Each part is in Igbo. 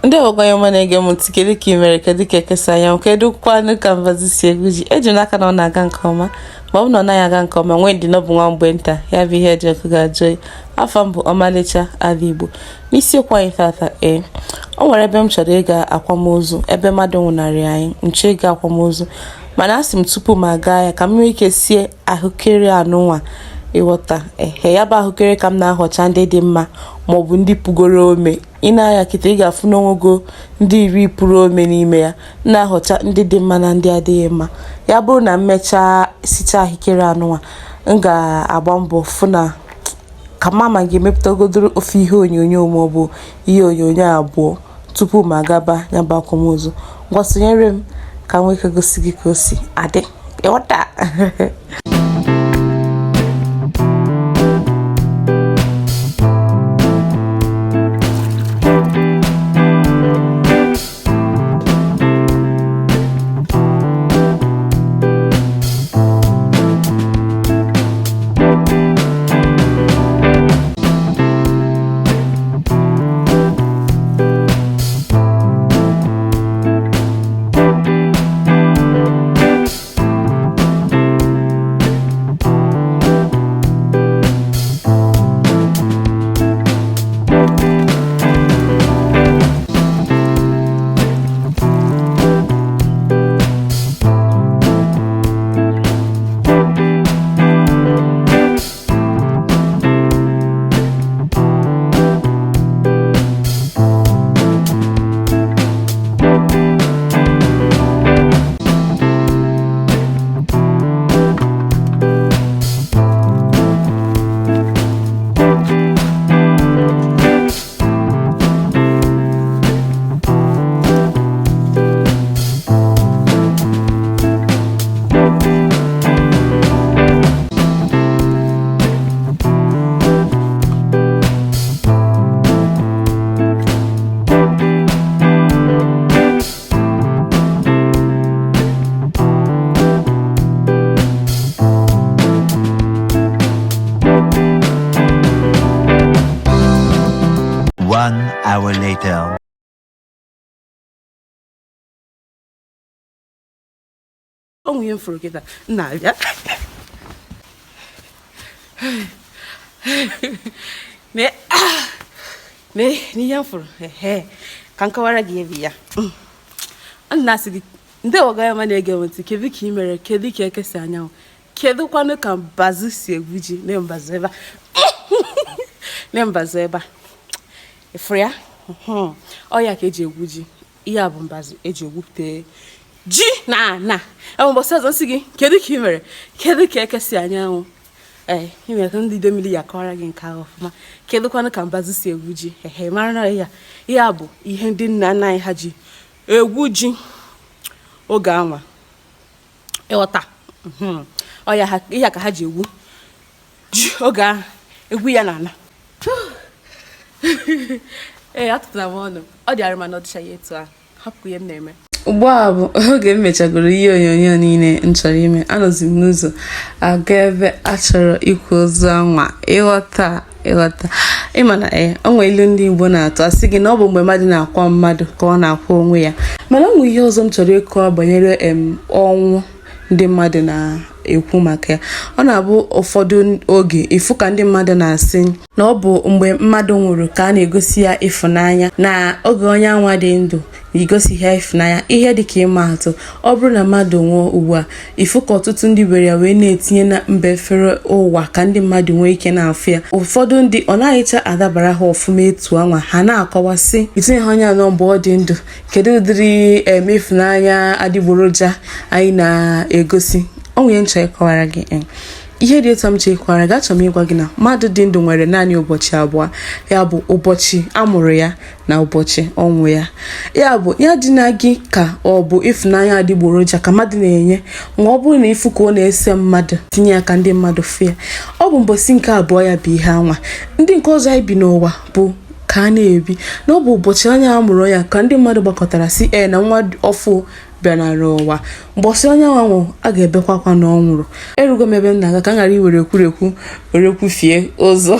Ndewo onye ọma na-ege m ntị. Kedu ka ị mere? Kedu ka eke si anyanwụ? Kedu kwanụ ka mbazụ si egwu ji? Eji m n'aka na ọ na-aga nke ọma. Ma ọ bụ na ọ naghị aga nke ọma, nwee ndidi na ọ bụ nwa mgbe nta ya bụ ihe eji ọkụ ga-ajụ oyi. Afa m bụ Ọmalịcha Ada Igbo. N'isiokwu anyị tata, ee, o nwere ebe m chọrọ ịga akwamozu, ebe mmadụ nwụnarị anyị. M chọọ ịga akwamozu, mana asị m tupu m aga ya, ka m nwee ike sie ahụekere anụnwa. Ịghọta? Ehe, ya bụ ahụekere ka m na-ahọcha ndị dị mma maọbụ ndị pugoro ome. I nee anya kịta, ị ga-afụ na o nwego ndị iri puru ome n'ime ya. M na-ahọcha ndị dị mma na ndị adịghị mma. Ya bụrụ na m mechaa sichaa ahụekere anụnwa, m ga-agba mbọ fụ na ka mama ga-emepụtagodoro ofu ihe onyonyo maọbụ ihe onyonyo abụọ tupu m agaba ya bụ akwamozu. Ngwa, sonyere m ka m nwee ike gosi gị ka o si adị. Ịghọta? One hour later. O nwere ihe m fụrụ kịta m na-abịa. N'ihe m fụrụ, ehe, ka m kọwara gị ebe ya. M na-asị gị ndewo gị ọma na-ege m ntị. Kedu ka ị mere? Kedu ka eke si anyanwụ? Kedu kwanụ ka mbazụ si egwu ji? Na mbazụ ebe a, na mbazụ ebe a, ị fụrụ ya? Ọ ya ka eji egwu ji. Ihe a bụ mbazụ eji egwupụta ji na ana. Enwe mbọsị ọzọ m sị gị kedu ka ị mere, kedu ka eke si anyanwụ. Ee, ị mere ka ndị Idemili ya kọwara gị nke ahụ ọfụma. Kedụkwanụ ka mbazụ si egwu ji? Ehe, mara na ya ihe a bụ ihe ndị nna nna anyị ha ji egwu ji oge anwa. Ịghọta? Ọ ya ihe a ka ha ji egwu ji oge ahụ, egwu ya n'ala. Ee, atụtara m ọnụ, ọ dị arụ, mana ọ dịchaghị etu ahụ. Hapụ ihe m na-eme ugbu a. Bụ oge m mechagoro ihe onyonyo niile m chọrọ ime, anọzi m n'ụzọ aga ebe a chọrọ ikwa ozu anwa. Ịghọta? Ịghọta? Ịma na ee, o nwere ilu ndị Igbo na-atụ, asị gị na ọ bụ mgbe mmadụ na-akwa mmadụ ka ọ na-akwa onwe ya. Mana o nwere ihe ọzọ m chọrọ ịkọwa banyere em ọnwụ ndị mmadụ na-ekwu maka ya. Ọ na-abụ ụfọdụ oge, ịfụ ka ndị mmadụ na-asị na ọ bụ mgbe mmadụ nwụrụ ka a na-egosi ya ịfụnanya, na oge onye anwa dị ndụ na igosighị ya ịfụnanya. Ihe dịka ịma atụ, ọ bụrụ na mmadụ nwụọ ugbu a, ịfụ ka ọtụtụ ndị were ya wee na-etinye na mba efere ụwa ka ndị mmadụ nwee ike na-afụ ya. Ụfọdụ ndị ọ naghịcha adabara ha ọfụma etu anwa ha na-akọwasị itinye ha onye anọ mgbe ọ dị ndụ. Kedu ụdịrị ịfụnanya adịgboroja anyị na-egosi? O nwere m chọrọ ịkọwara gị. Ihe dị etu m chọrọ ịkọwara gị, achọrọ m ịgwa gị na mmadụ dị ndụ nwere naanị ụbọchị abụọ, ya bụ ụbọchị a mụrụ ya na ụbọchị ọnwụ ya. Ya bụ ya dị na gị ka ọ bụ ịfụnanya adịgboroja ka mmadụ na-enye, ma ọ bụrụ na ịfụ ka ọ na-ese mmadụ tinye ya ka ndị mmadụ fụ ya. Ọ bụ mbọsị nke abụọ ya bụ ihe anwa. Ndị nke ọzọ anyị bi n'ụwa bụ ka a na-ebi na ọ bụ ụbọchị onye a mụrụ ya ka ndị mmadụ gbakọtara si ee na nwa ọfụ bịara n'ụwa. Mbọsị onye nwa nwụrụ, a ga-ebekwa akwa na ọ nwụrụ. Erugo m ebe m na-aga, ka m ghara iwere ekwurekwu were kwufie ụzọ.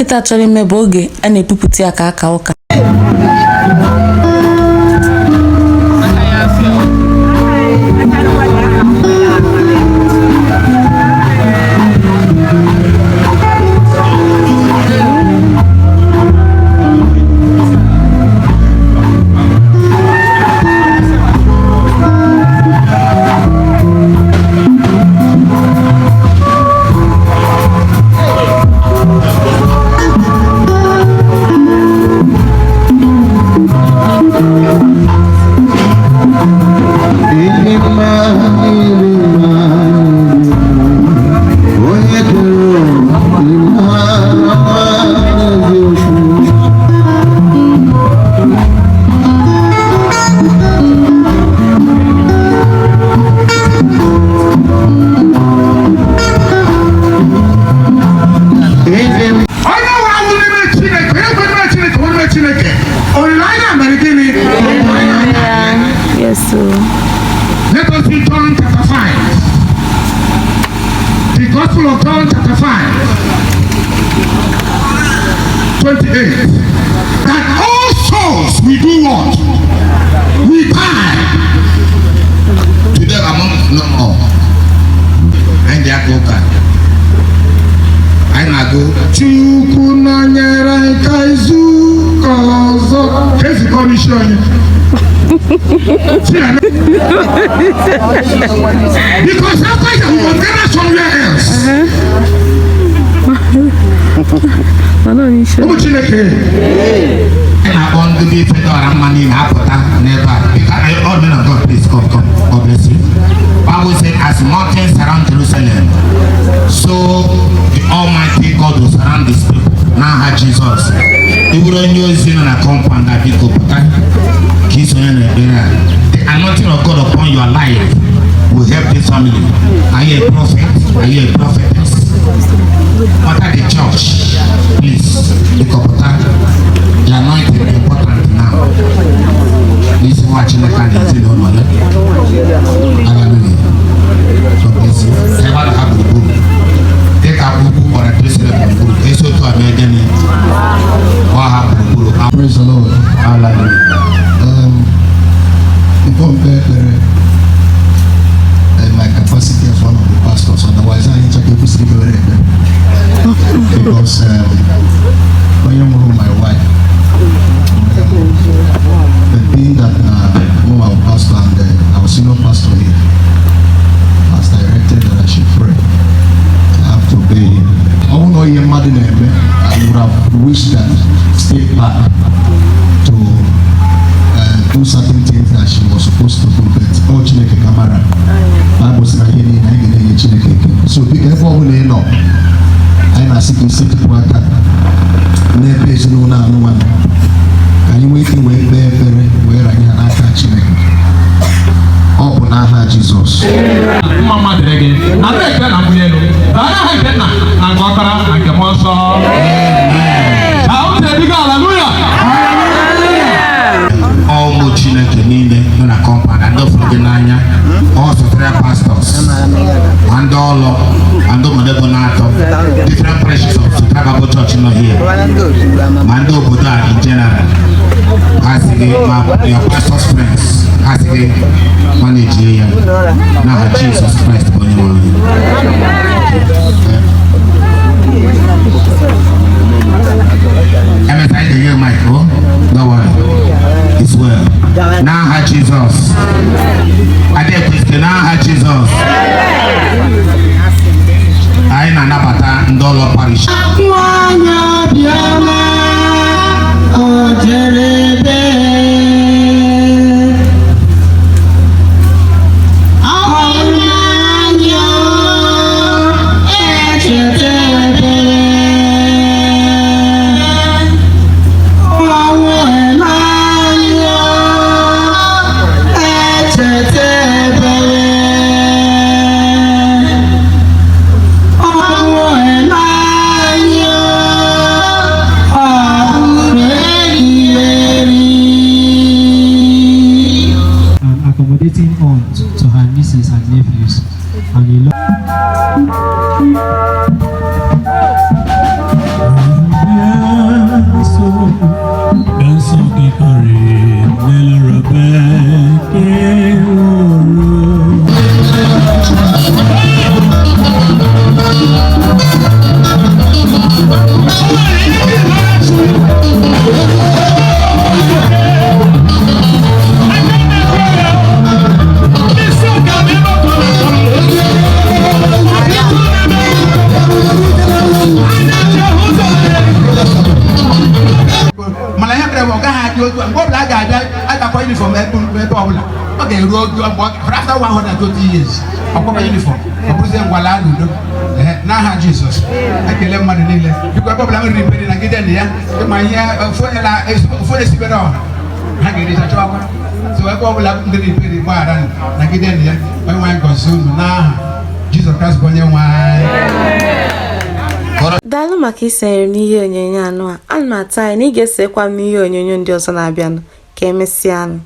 kịta chọrọ ime bụ oge a na-epupụta ya ka aka ụka. Onye nwụrụ anwụ n'ime Chineke, onye kwere n'ime Chineke, nwere n'ime Chineke. Olileanya mere gịnị? Yes, o. Let us see John chapter 5. The Gospel of John chapter 5, 28. That all souls we do what? We die. Today among no more. Anyị dị aka ụka. Anyị na-agụ. Chukwu nọnyere anyị ka izu ụka ọzọ. Ka ezikọ n'isi anyị. See, because after that, we must gather somewhere else. Ụmụ Chineke. Anyị na-akpọ ndị bụ ife dị ọra mma niile apụta n'ebe a. Because all men of God, please come, come. God bless you. Bible said, as mountains surround Jerusalem, so the Almighty God will surround his people. N'aha Jizọs. Ị bụrụ onye ozi nọ na compound a, biko pụta ka ị sonye n'ekpere a. The anointing of God upon your life will help this family. Are you a prophet? Are you a prophetess? Contact the church, please. Biko pụta. The anointing is important now. N'isi nwa Chineke na ezinụlọ ya. Hallelujah. God bless you. Ebe a ha gburugburu. Dịka ugwu gbara Jerusalem gburugburu, esi otu a mee gịnị? Gbaa ha gburugburu. Praise the Lord. Hallelujah. Before m kpee ekpere, in my capacity as one of the pastors, otherwise anyị ncha ka ekwesịrị ikpewere ekpere. Because onye nwụrụ my wife, but being that mụ our pastor and our senior pastor here has directed that I should pray, I have to obey him. Ọ bụrụ na ihe mmadụ na-eme, I would have wished that stay back to do certain things that she was supposed to do, but ọ Chineke ka mara. Bible sị na ihe niile anyị ga na-enye Chineke ekele. So biko, ebe ọ bụla ị nọ, anyị na-asị ka isetịpụ aka n'ebe ezinụlọ anụnwa nọ, ka anyị nwee ike wee kpee ekpere wee ranye ha n'aka Chineke. Ọ bụ n'aha Jizọs. Mma mma dịrị gị na ndị ekele na mbuli elu na aha nke Nna na nke Ọkpara na nke Mmụọ Nsọ. Ahụ ebigo, haleluya. Ụmụ Chineke niile nọ na compound and ndị fụrụ gị n'anya, all Soteria pastors ma ndị ọlụ ma ndị obodo bụ na-atọ different parishes of Soteria Bible Church nọ here, ma ndị obodo a in general, ha sị gị, ma your pastors friends, ha sị gị manage ya n'aha Jizọs Kraịst bụ onye nwe anyị. Emeka, anyị ga-enye mic o. Don't worry. It's well. N'aha Jizọs. Ada ekwesịrị n'aha Jizọs. Anyị na-anabata ndị ụlọ parish. Nwanyị abịala, o jere ebe. Ọhụrụ echeta ebere. Ọnwụ n'anya echeta ebere. Ọnwụ n'anya ọ bụrụ eri. An accommodating aunt to her nieces and nephews, and a ebe ọbụla ọ ga-eru oge after 120 years, ọkwaba uniform, ọ bụrụzie ngwala n'udo. N'aha Jizọs, ekele mmadụ niile. Biko, ebe ọbụla m riri mperi, nagide na ya. Ịma ihe ofu onye sibere ọha ha ga-ericha chọwakwa. So ebe ọbụla m riri mperi, gbaghara, nagide na ya. Onye nwe anyị gọzie unu n'aha Jizọs Kraịst bụ onye nwe anyị. Daalụ maka isonyere m n'ihe onyonyo anụ a. Ana m atụ anya na ị ga-esekwa m n'ihe onyonyo ndị ọzọ na-abịanụ. Ka emesịanụ.